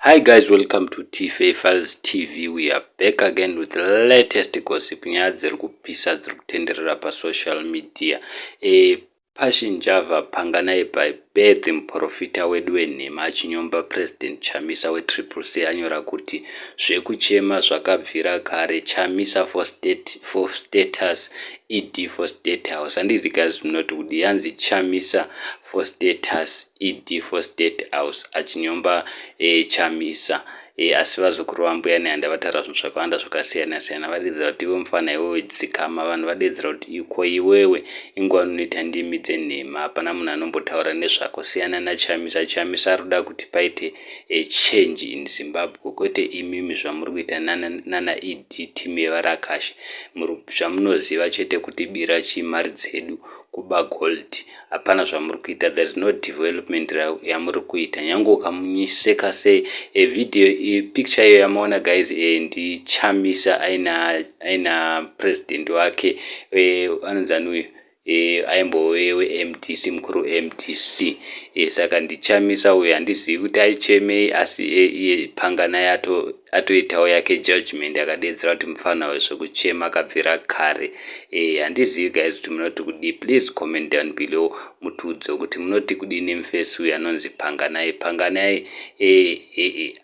Hi guys, welcome to TFA Files TV. We are back again with the latest gossip. Nyaya dziri kupisa, dziri kutenderera pasocial media. Passion Java Panganai by birth, muprofita wedu wenhema achinyomba President Chamisa weTriple C, anyora kuti zvekuchema zvakabvira kare, Chamisa for state, for status, ED for State House. Handizi guys, munoti kuti yanzi Chamisa for status, ED for State House, achinyomba Chamisa. Asi vazukuru vambuya Nehanda vataura zvinhu zvakawanda zvakasiyana siyana. Vadedzera kuti iwe mufana iwewe dzikama. Vanhu vadedzera kuti iko iwewe inguva unoita ndimi dzenhema, hapana munhu anombotaura nezvako, siyana naChamisa. Chamisa ari kuda kuti paite change in Zimbabwe, kwete imimi zvamuri kuita nana ED, team yevarakashi. Zvamunoziva chete kuti bira chimari dzedu, kuba gold, hapana zvamuri kuita. There is no development yamuri kuita, nyange ukamunyiseka sei. Video picture iyo yamaona guys, ndiChamisa aina president wake, anonzi ani uyu, aimbove weMDC, mukuru weMDC. Saka ndiChamisa uyu. Handizivi kuti aichemei, asi iye Panganai atoitawo yake judgment, akadedzera kuti mufana wezvekuchema akabvira kare. Handizivi guys kuti munoti kudii. Please comment down below, mutiudze kuti munoti kudini mufesi uyu anonzi Panganai. Panganai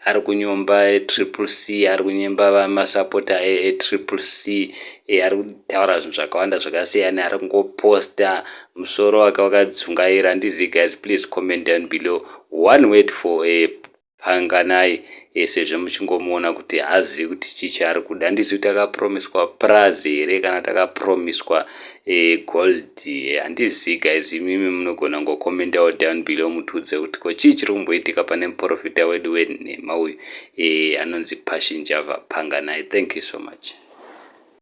ari kunyomba Triple C, ari kunyomba masapota eTriple C, ari kutaura zvinhu zvakawanda zvakasiyana, ari kungoposta musoro wake wakadzungaira. Handizivi guys, please comment down below one word for Panganai, sezvo muchingomuona kuti haazivi kuti chii chaari kuda. Handizivi kuti akapromiswa prazi here kana takapromiswa gold, handizivi guys. Imimi munogona kungokomentawo down below, mutiudze kuti ko chii chiri kumboitika pane muprofita wedu wenhema uyu, anonzi Passion Java Panganai. Thank you so much.